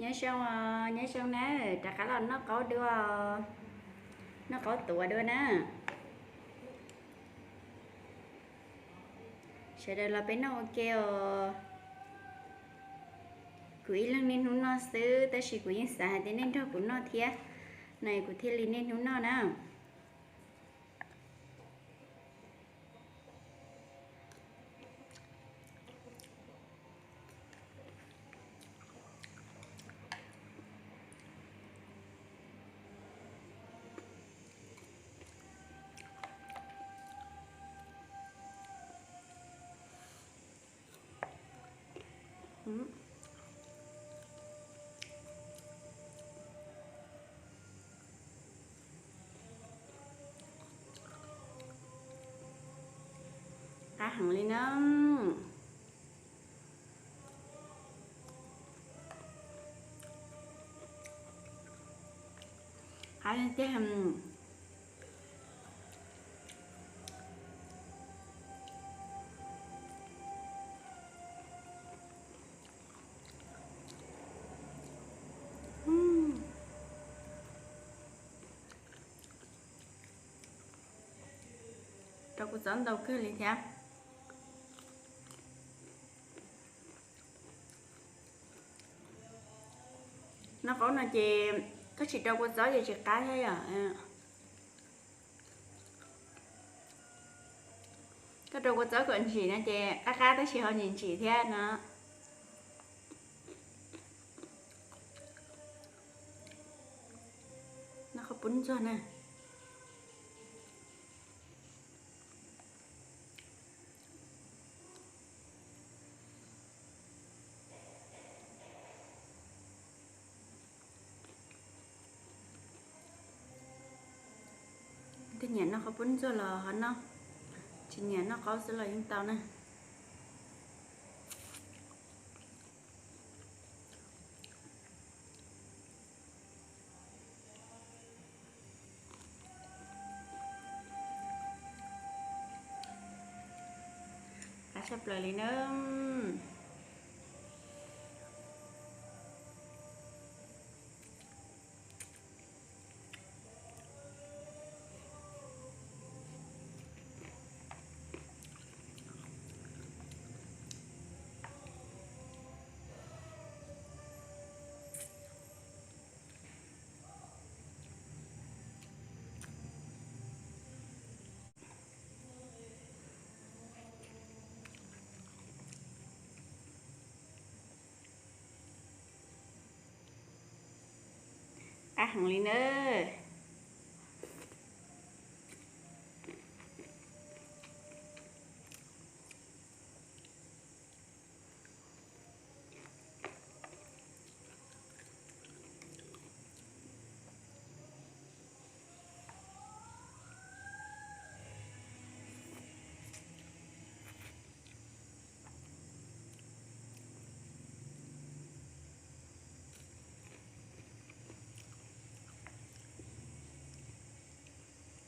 Nyob zoo, nyob zoo na, rov qab los noj qaub dua, noj qaub tuav dua na. Sawv daws los peb noj ua ke os. Kuv ib leeg niaj hnub noj xwb, tab sis kuv yeej xav hais tias nej nrog kuv noj thiab, no kuv thiaj li niaj hnub noj na. Qab heev li na. Qab tiag. Rau kua txob ntau kawg li thiab. Noj qaub no ces koj tsis rau kua txob ces tsis qab thiab yom. Koj rau kua txob kom ntsim no ces qab qab tab sis ho ntsim ntsim thiab no. Noj qhaub poob ntxuag na. Twb nyiam noj qhaub poob ntxuag los ho noj, tsis nyiam noj qaub xwb los yeej tau na. Qab tshaj plaws li na. Qab heev li nawb.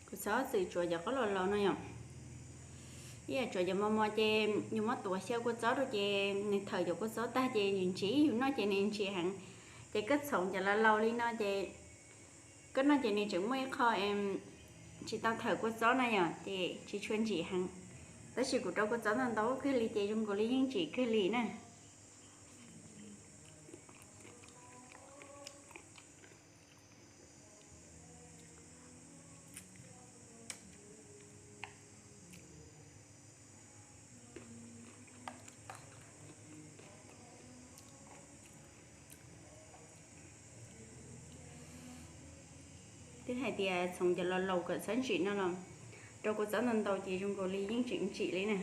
Kuv txhob txwm tsuav cov qaub laus laus no yom. Ib yam tsuav cov mos mos ces yus muab tuav xyaw kua txob rau ces nws thawm cov kua txob tag ces yus ntsim, yus noj ces nws ntsim heev. Ces koj txhoov cov laus laus li no ces koj noj ces nws tseem muaj ib qho tsis tau thawm kua txob na yom, ces tsis tshua ntsim heev. Tab sis kuv rau kua txob ntau ntau kawg li ces zoo nkaus li yeej ntsim kawg li na. Twb hais tias txhoov cov laus laus kom txhob ntsim no los rau kua txob ntau ntau ces zoo nkaus li yeej tseem ntsim li na.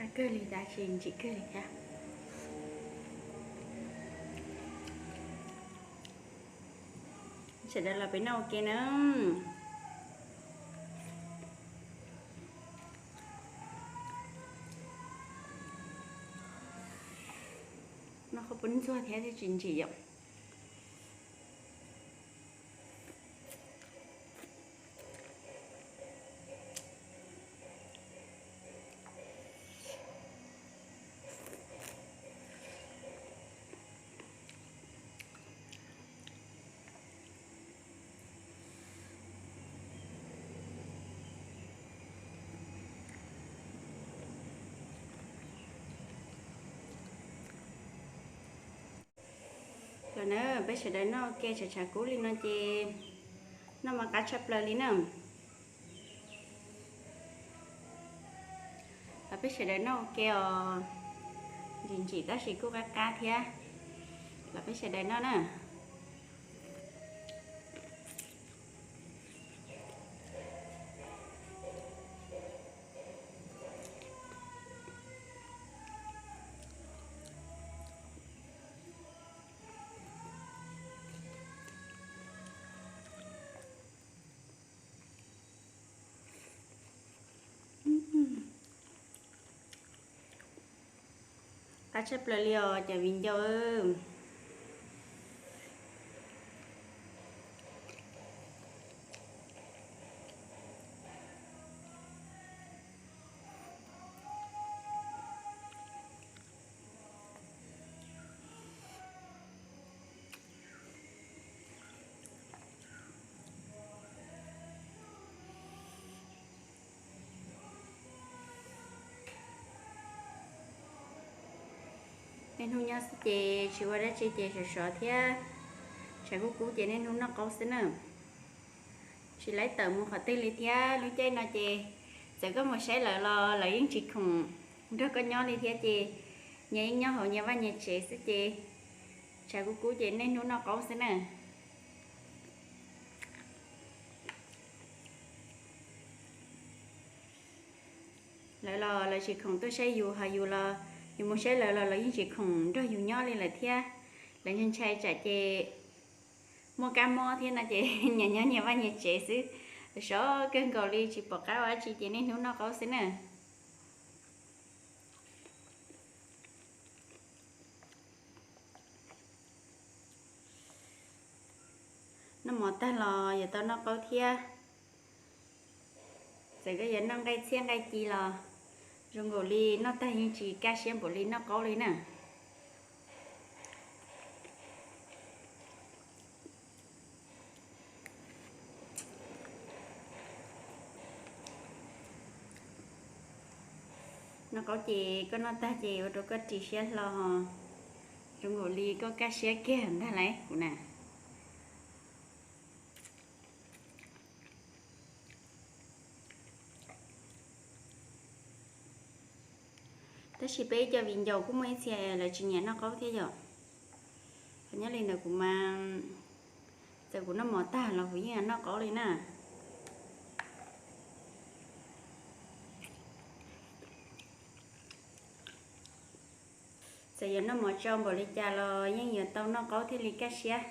Qab kawg li tab sis ntsim kawg li thiab. Sawv daws los peb noj ua ke na. Noj qhov pub ntxuag thiab thiaj tsis ntsim yom. Los na, peb sawv daws noj ua ke tshav tshav kub li no ces noj mas qab tshaj plaws li na. Los peb sawv daws noj ua ke os. Ntsim ntsim tab sis kuj qab qab thiab. Los peb sawv daws noj na. Qab tshaj plaws li os cov viv ncaus. Niaj hnub nyob xwb ces tsis ua dab tsi ces sov sov thiab tshav kub kub ces niaj hnub noj qaub xwb na. Tsis laib tawm mus qhov twg li thiab, lub caij no ces txawm koj mus saib lawv los lawv yeej tsis khoom nrog koj nyob li thiab ces nyias yeej nyob hauv nyias vaj nyias tsev xwb ces tshav kub kub ces niaj hnub noj qaub xwb na. Lawv los lawv tsis khoom tuaj saib yus, ho yus los yus mus saib lawv los lawv yeej tsis khoom nrog yus nyob li lawm thiab. Lawv ntshai ntshai tsam ces muaj kab mob thiab no ces nyias nyob nyias vaj nyias tsev xwb. Sov kawg nkaus li tsis pom qab ua dab tsi ces niaj hnub noj qaub xwb na. Noj mov tag los yuav tau noj qaub thiab. Txawm koj yuav noj nqaij txhiab nqaij ci los zoo nkaus li noj tag yeej tsis kaj siab npaum li noj qaub li na. Noj qaub ces koj noj tag ces ua rau koj ris siab hlo, zoo nkaus li koj kaj siab kiag ntag lauj kuv na. Tab sis peb cov viv ncaus kuj muaj ib txhia lawv tsis nyiam noj qaub thiab yom. Qhov nyob li ntawd kuv mas, txawm kuv noj mov tag los kuv yeej noj qaub li na. Txawm yuav noj mov tsau npaum li cas los yeej yuav tau noj qaub thiaj li kaj siab.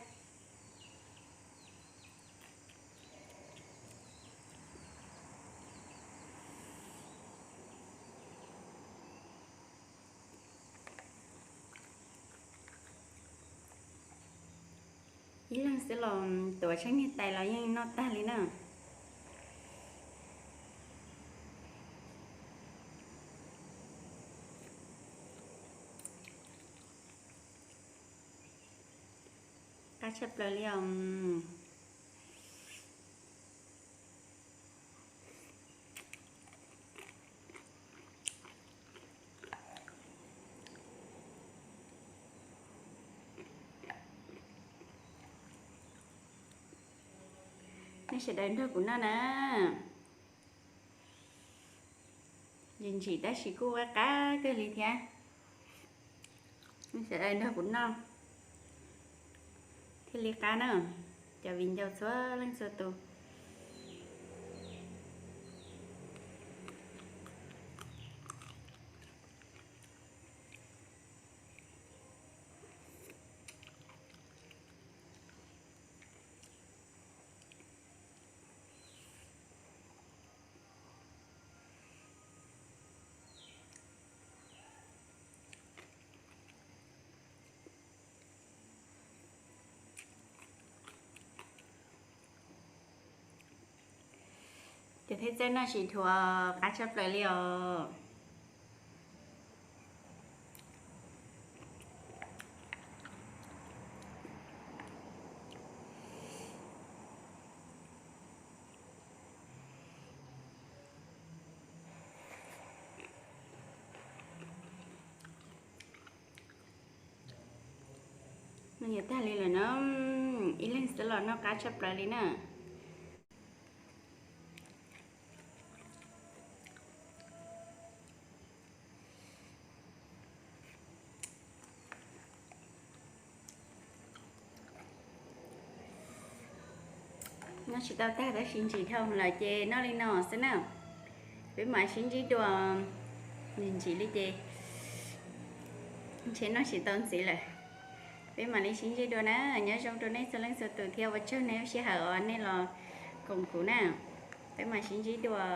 Ib leeg xwb los tuav tsheej niag tais los yeej noj tag li na. Qab tshaj plaws li os. Nej sawv daws nrog kuv noj na. Ntsim ntsim tab sis kuj qab qab kawg li thiab. Nej sawv daws nrog kuv noj thiaj li qab na, cov viv ncaus txhua leej txhua tus. Thiab txawj noj tsis dhuav, qab tshaj plaws li os. Noj yuav tag li lawm na, ib leeg xwb los noj qab tshaj plaws li na. Noj tsis tau tag tab sis ntsim dhau lawm ces noj li no xwb na. Peb mam sib ntsib dua, ntsim li ces ntshe noj tsis tau ntxiv lawm. Peb mam li sib ntsib dua na, nyob zoo rau nej txhua leej txhua tus thiab ua tsaug nej lub sij hawm uas nej los koom kuv na. Peb mam sib ntsib dua.